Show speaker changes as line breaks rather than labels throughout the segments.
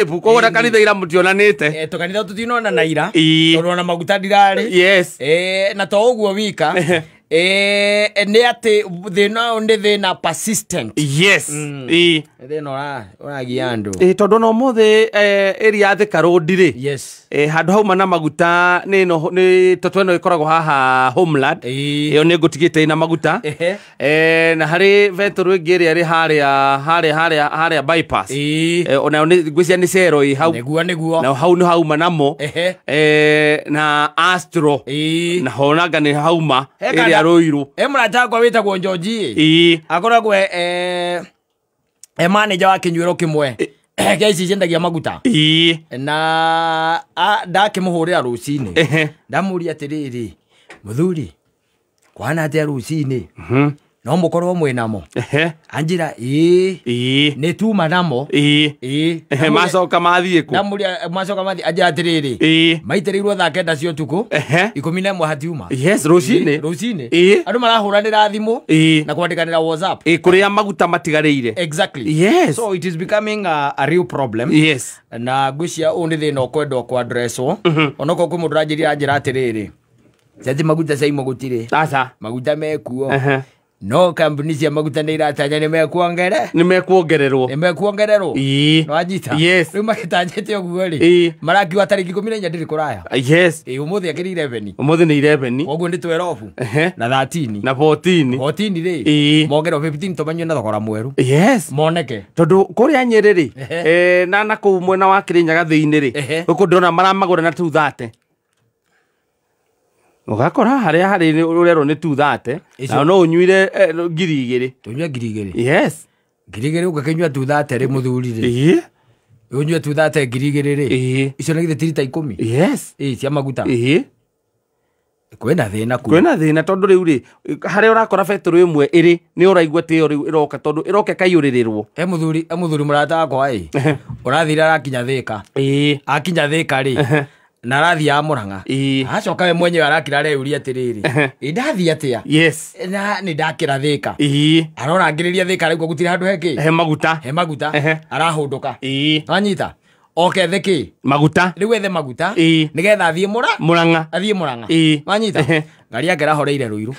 Koguo na kanitha ira mũtionanĩte.
Tũkanitha tũtinona na ira.
Ĩĩ.
Tondũ ona maguta ndirarĩ.
Yes.
Na to ũguo wika nĩ atĩ thĩna ũyũ nĩ thĩna persistent.
Yes. Ĩĩ.
Nĩ thĩna ũragia andũ.
Ĩĩ, tondũ ona ũmũthĩ area ya Thika Road rĩ,
Yes.
Handũ hauma na maguta nĩ ĩno nĩ toto ĩno ĩkoragwo haha Homeland.
Ĩĩ.
Ĩyo nĩ ngũtigĩte ĩna maguta. Na harĩ betũrũ ĩngĩ ĩrĩa ĩrĩ harĩa bypass. Onayo nĩ ngwĩciria nĩ cero ĩ hau.
Nĩguo nĩguo.
Na hau nĩ hauma namo. Na Astro. Na honanga nĩ hauma ĩrĩa Ruiru.
Mũrata wakwa wĩtagwo Njonji.
Ĩĩ.
Akoragwo e manager wa kĩnyuĩro kĩmwe kĩa ici ciendagia maguta.
Ĩĩ.
Na ndakĩmũhũrĩra rũcinĩ. Ndamũria atĩrĩrĩ, mũthuri, kwana atĩa rũcinĩ? No mũkorwo mwĩnamo. Anjĩra ĩĩ.
Ĩĩ.
Nĩ tuma namo.
Ĩĩ.
Ĩĩ.
Macoka mathiĩ kũ?
Ndamũria macoka mathiĩ, anjĩra atĩrĩrĩ.
Ĩĩ.
Maitĩrĩirwo thaa 9 cia ũtukũ. 11 hatiuma.
Yes, rũcinĩ.
Rũcinĩ.
Ĩĩ.
Andũ marahũranĩra thimũ.
Ĩĩ.
Na kwandĩkanĩra WhatsApp.
Ĩĩ, kũrĩa maguta matigarĩire.
Exactly.
Yes.
So it is becoming a real problem.
Yes.
Na ngwĩciria ũyũ nĩ thĩna ũkwendwo kwadresswo. Onokorwo kwĩ mũndũ ũranjĩrire anjĩra atĩrĩrĩ, Cati maguta caimo gũtirĩ.
Aca.
Maguta mekuo. No kambuni cia maguta nĩ iratanya nĩ mekuongere.
Nĩ mekuongererwo.
Nĩ mekuongererwo.
Ĩĩ.
Nĩwanyita?
Yes.
Rĩu magĩtanyĩte ũguo rĩ.
Ĩĩ.
Marakiuga tarĩki 14 ndĩrĩ kũraya.
Yes.
Ĩĩ, ũmũthĩ akĩrĩ 11.
Ũmũthĩ nĩ 11.
Koguo nĩ 12. Na 13.
Na 14.
14 rĩ.
Ĩĩ.
Mongererwo 15 tũmanyue na thogora mwerũ.
Yes.
Moneke.
Tondũ kũrĩa Nyĩrĩ rĩ, na kũu mwena wa Kĩrĩnyaga thĩinĩ rĩ, gũkũ ndĩrona maramagũra na 230. Ũgakora harĩa harĩ ũrerwo nĩ 230, na no ũnyuire 2,000.
Tũnyue 2,000.
Yes.
2,000 ũgakĩnyua 230 rĩ mũthuri rĩ.
Ĩĩ.
Ũnyue 230 2,000 rĩ.
Ĩĩ.
Icio nĩ githĩ ti rita 10.
Yes.
Ĩĩ, cia maguta.
Ĩĩ.
Kwĩna thĩna kuo.
Kwĩna thĩna tondũ rĩu rĩ, harĩa ũrakora betũrũ ĩmwe ĩrĩ, nĩ ũraigua atĩ ĩyo rĩu ĩroka tondũ ĩroka ĩkaiyũrĩrĩrwo.
He mũthuri mũrata wakwa ĩ, ũrathire arakinya Thĩka.
Ĩĩ.
Akinya Thĩka rĩ, na arathiaga Mũrang'a.
Ĩĩ.
Acoka we mwenyewe arakira areyũria atĩrĩrĩ, ĩ ndathiĩ atĩa?
Yes.
Na nĩ ndakĩra Thĩka.
Ĩĩ.
Arorangĩrĩria Thĩka araigua gũtirĩ handũ hekĩ?
He maguta.
He maguta. Arahũndũka.
Ĩĩ.
Wanyita? Oke ethe kĩ?
Maguta.
Rĩu ethe maguta.
Ĩĩ.
Nĩgetha athiĩ
Mũrang'a.
Athiĩ Mũrang'a.
Ĩĩ.
Wanyita? Ngari yake ĩrahoreire Ruiru.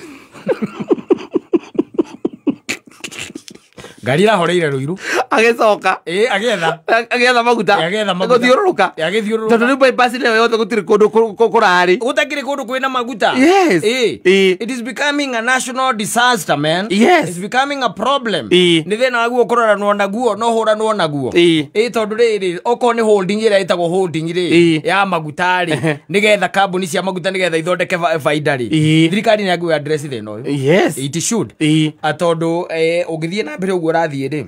Ngari ĩrahoreire Ruiru.
Agĩcoka.
Ĩĩ, agĩetha.
Agĩetha maguta.
Ĩĩ, agĩetha maguta.
Gũthiũrũrũka.
Ĩĩ, agĩthiũrũrũka.
Tondũ rĩu bypass ĩyo yothe gũtirĩ kũndũ kũrarĩ.
Gũtakĩrĩ kũndũ kwĩna maguta.
Yes.
Ĩĩ.
Ĩĩ.
It is becoming a national disaster, man.
Yes.
It's becoming a problem.
Ĩĩ.
Nĩ thĩna waguo kũroranwo naguo, no hũranwo naguo.
Ĩĩ.
Ĩĩ, tondũ rĩrĩ, okorwo nĩ holding ĩrĩa ĩtagwo holding rĩ,
Ĩĩ.
ya maguta rĩ, nĩgetha kambuni cia maguta nĩgetha ithondeke baida rĩ.
Ĩĩ.
Thirikari nĩ yagĩrĩirwo address thĩna ũyũ.
Yes.
It should.
Ĩĩ.
Tondũ ũngĩthiĩ na mbere ũguo ũrathiĩ rĩ,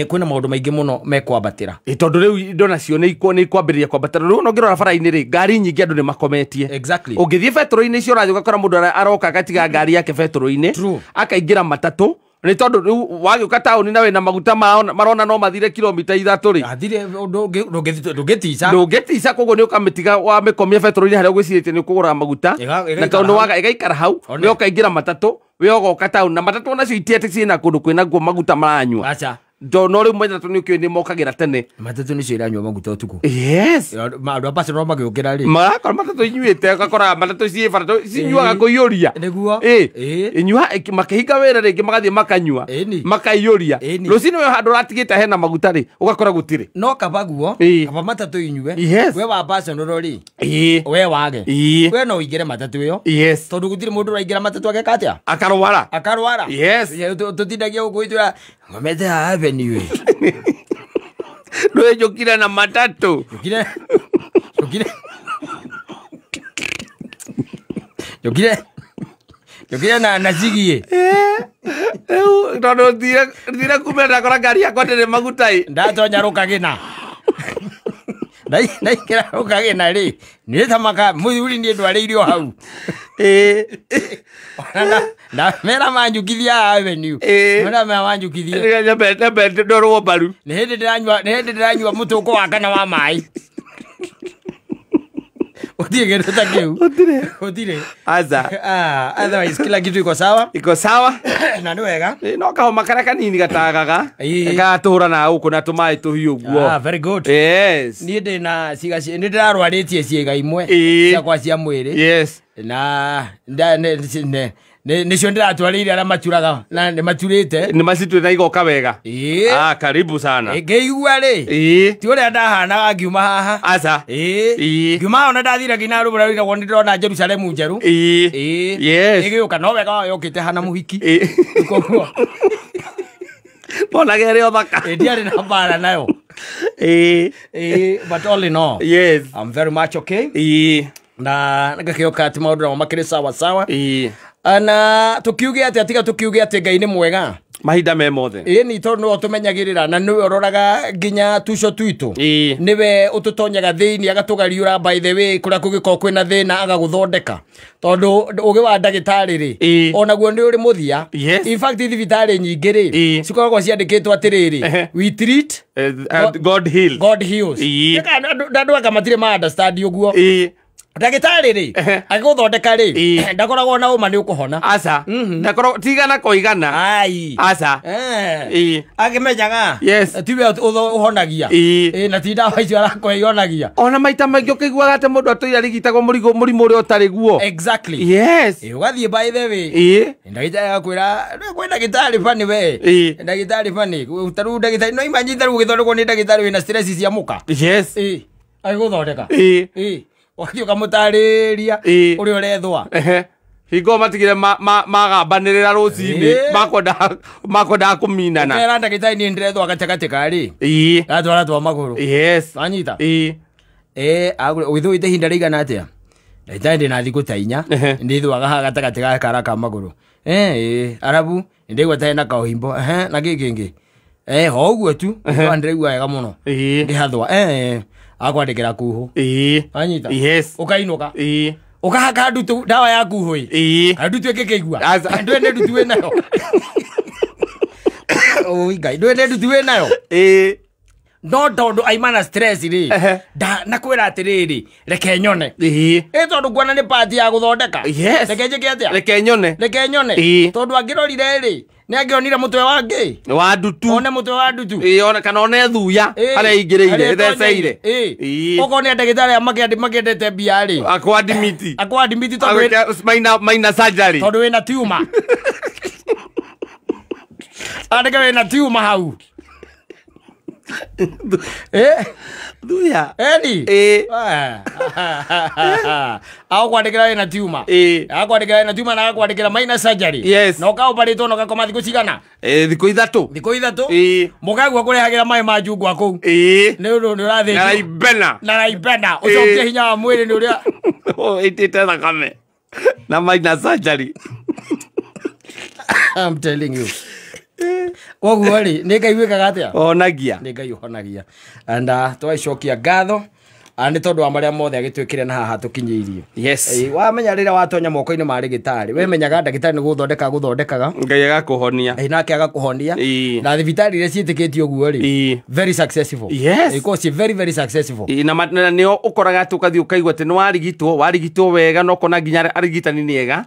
kwĩna maũndũ maingĩ mũno mekwambatĩra.
Tondũ rĩu indo nacio nĩ ikwambĩrĩria kwambatĩra. Rĩu ona ũngĩrora bara-inĩ rĩ, ngari nyingĩ andũ nĩ makometie.
Exactly.
Ũngĩthiĩ betũrũ-inĩ icio ũrathiĩ ũgakora mũndũ aroka agatiga ngari yake betũrũ-inĩ,
True.
akaingĩra matatũ. Nĩ tondũ rĩu wagĩũka taũni na wĩna maguta marona no mathire kilomita 3 rĩ.
Athire ndũngĩtica.
Ndũngĩtica, koguo nĩ ũkamĩtiga wamĩkomia betũrũ-inĩ harĩa ũgwĩcirĩtie nĩ ũkũgũra maguta. Na tondũ
ĩgaikara
waga ĩgaikara hau,
One.
we ũkaingĩra matatũ, we ũgoka taũni na matatũ onacio itiatĩ ciĩna kũndũ kwĩna guo maguta maranyua.
Aca.
No rĩu matatũ nĩ ũkĩũĩ nĩ mokagĩra tene.
Matatũ nĩcio iranyua maguta ũtukũ.
Yes.
Andũ a Barcelona magĩũkĩra rĩ.
Marakora matatũ inyuĩte, ũgakora matatũ ciĩ bara, cinyuaga kũiyũria.
Nĩguo.
Ĩĩ.
Ĩĩ.
Inyua, makĩhinga wĩra rĩngĩ magathiĩ makanyua.
Ĩni.
Makaiyũria.
Ĩni.
Rũcinĩ we handũ ũratigĩte hena maguta rĩ, ũgakora gũtirĩ.
No kaba guo,
Ĩĩ.
kaba matatũ inyue.
Yes.
We wa Barcelona rĩ,
Ĩĩ.
we wage.
Ĩĩ.
We no ũingĩre matatũ ĩyo.
Yes.
Tondũ gũtirĩ mũndũ ũraingĩra matatũ ageka atĩa?
Akarwara.
Akarwara.
Yes.
Tũtindagia gũkũ itũra, ngomete haha avenue.
Ndũĩ njũkire na matatũ.
Njũkire. Njũkire. Njũkire. Njũkire na cigiĩ.
Rĩu tondũ thire kumĩra ndakora ngari yakwa ndĩrĩ maguta ĩ.
Ndatonya rũkagĩna. Ndaingĩra rũkagĩna rĩ, nĩ tamaka mũthuri niĩ ndwarĩirio hau.
Ĩĩ.
Ndamera manjukithia avenue.
Ĩĩ.
Ndamera manjukithie.
Nyambe ndorwo mbaru.
Nĩ hĩndĩ ndĩranyua, nĩ hĩndĩ ndĩranyua mũtũkũ wa kana wa maĩ. Gũtirĩ kĩndũ ta kĩu. Gũtirĩ.
Aza.
Otherwise kila kitu iko sawa.
Iko sawa.
Na nĩ wega.
No kahoma karĩa kanini gatagaga. Gatũhũra na gũkũ na tũmaĩ tũhiũ ũguo.
Very good.
Yes.
Niĩ ndĩna ciĩga nĩ ndĩrarwarĩtie ciĩga imwe ciakwa cia mwĩrĩ.
Yes.
Na nĩcio ndĩratwarĩire arĩa maturaga na nĩ maturĩte.
Nĩ macituĩte na igoka wega. Karibu sana.
Ngĩigua rĩ. Ti ũrĩa ndahanaga ngiuma haha.
Aca.
Ngiuma haha ona ndathire nginya rũbũra rũiragwo nĩ ndĩrona Jerusalemu njerũ.
Yes.
Ĩgĩũka no wega yokĩte hana mũhiki. Koguo
monaga ĩrĩ o thaka.
Ndiarĩ na mbara nayo. But all in all,
yes,
I'm very much okay. Na ngakĩoka atĩ maũndũ namo makĩrĩ sawa sawa. Na tũkiuge atĩ atiga tũkiuge atĩ Ngai nĩ mwega
mahinda me mothe.
Ĩni tondũ nĩwe ũtũmenyagĩrĩra na nĩwe ũroraga nginya tuco twitũ. Nĩwe ũtũtonyaga thĩinĩ agatũgariũra by the way kũrĩa kũngĩkorwo kwĩna thĩna agagũthondeka. Tondũ ũgĩ wa ndagĩtarĩ rĩ onaguo nĩ ũrĩ mũthia. In fact thibitarĩ nyingĩ rĩ cikoragwo ciandĩkĩtwo atĩrĩrĩ, we treat
God heals.
God heals. Andũ anga matirĩ ma understand ũguo. Ndagĩtarĩ rĩ agĩgũthondeka rĩ ndakoragwo na ũma nĩ ũkũhona.
Aca. Ndakoragwo tigana koigana.
Ai.
Aca.
Akĩmenyaga tiwe ũhonagia. Na ti ndawa icio arakũhe ihonagia.
Ona maita maingĩ ũkĩiguaga atĩ mũndũ atũire arigitagwo mũrimũ ũrĩa ũtarĩ guo.
Exactly.
Yes.
Ũgathiĩ by the way. Ndagĩtarĩ agakwĩra kwĩ ndagĩtarĩ bani we. Ndagĩtarĩ bani. Ta rĩu ndagĩtarĩ no imagine ta rĩu ũgĩthondekwo nĩ ndagĩtarĩ wĩna stress cia mũka.
Yes.
Agĩgũthondeka. Wathiĩ ũkamũtarĩria ũrĩa ũrethwa.
Hingo matigire magambanĩrĩra rũcinĩ makwendaga kũminana.
Ũkera ndagĩtarĩ niĩ ndĩrethwa gatagatĩ karĩ. Gatwara twa magũrũ.
Yes.
Wanyita? Ũgĩthũĩte ihinda rĩigana atĩa? Ndagĩtarĩ ndĩna thikũ ta 4. Ndĩthwaga haha gatagatĩ ga kara ka magũrũ. Arabu nĩndaigua ta hena kaũhimbo. Na kĩ kĩngĩ? Ho ũguo tu. Ndĩraigua wega mũno. Ngĩhathwa. Akwandĩkĩra kuhũ. Wanyita?
Yes.
Ũkainũka. Ũkahaka ndutu ndawa ya kuhũ ĩ. Ndutu ĩngĩkĩigua. Ndũĩ nĩ ndutu wĩnayo. Oi Ngai, ndũĩ nĩ ndutu wĩnayo. No tondũ aima na stress rĩ, na kwĩra atĩrĩrĩ, reke nyone. Tondũ nguona nĩ part ya gũthondeka. Reke njĩke atĩa?
Reke nyone.
Reke nyone. Tondũ angĩrorire rĩ, nĩ angĩonire mũtwe wa ngĩ.
Wa ndutu.
One mũtwe wa ndutu.
One kana one thuya harĩa ĩingĩrĩire ĩtheceire.
Okorwo nĩ ndagĩtarĩ arĩa makĩendete mbia rĩ.
Akwadimiti.
Akwadimiti tondũ
minor surgery.
Tondũ wĩna tumor. Andĩke wĩna tumor hau.
Thuya.
Eni. Akwandĩkĩra wĩna tumor. Akwandĩkĩra wĩna tumor na akwandĩkĩra minor surgery.
Yes.
Na ũkaoparĩtwo na ũgakoma thikũ cigana?
Thikũ 3.
Thikũ 3. Mũkagua kũrehagĩra maĩ ma njungwa kũu. Nĩ ũndũ nĩ ũrathĩnjwo.
Na raibena.
Na raibena. Ũcokie hinya wa mwĩrĩ nĩ ũrĩa
ĩtĩte thakame. Na minor surgery.
I'm telling you. Koguo rĩ nĩ Ngai wĩkaga atĩa?
Onagia.
Nĩ Ngai ũhonagia. And twacokia ngatho nĩ tondũ wa marĩa mothe agĩtwĩkĩre na haha tũkinyĩirie.
Yes.
Wamenya rĩrĩa watonya moko-inĩ ma rĩgĩtarĩ, wemenyaga ndagĩtarĩ nĩ gũthondeka gũthondekaga.
Ngai agakũhonia.
Nake agakũhonia. Na thibitarĩ iria ciĩtĩkĩtie ũguo rĩ, very successful.
Yes.
Ikoragwo ciĩ very very successful.
Na nĩo ũkoraga atĩ ũkathiĩ ũkaigua atĩ nĩ warigitwo wega na ũkona nginya arigitani nĩ ega.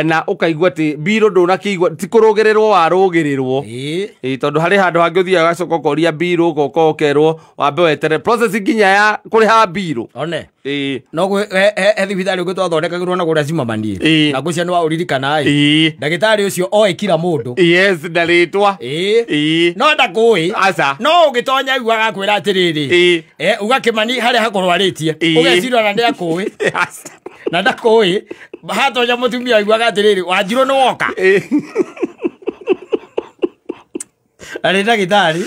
Na ũkaigua atĩ mbirũ ndũnakĩigua ti kũrũgĩrĩrwo warũgĩrĩrwo. Tondũ harĩ handũ hangĩ ũthiaga ũgacoka ũkoria mbirũ ũgoka ũkerwo wambe weterere process nginya ya kũrĩha mbirũ.
One. No he thibitarĩ ũngĩ twathondekagĩrwo na kũrĩa Zimmerman. Na ngwĩciria nĩ waũririkana ĩ. Ndagĩtarĩ ũcio oĩ kila mũndũ.
Yes, na rĩtwa.
No ndakũĩ.
Aca.
No ũngĩtonya aiguaga akwĩra atĩrĩrĩ. Uga Kĩmani harĩa hakũrwarĩtie. Ũgeciria ona nĩ akũĩ. Na ndakũĩ. Hatonya mũtumia aiguaga atĩrĩrĩ, Wanjirũ nĩ woka. Arĩ ndagĩtarĩ.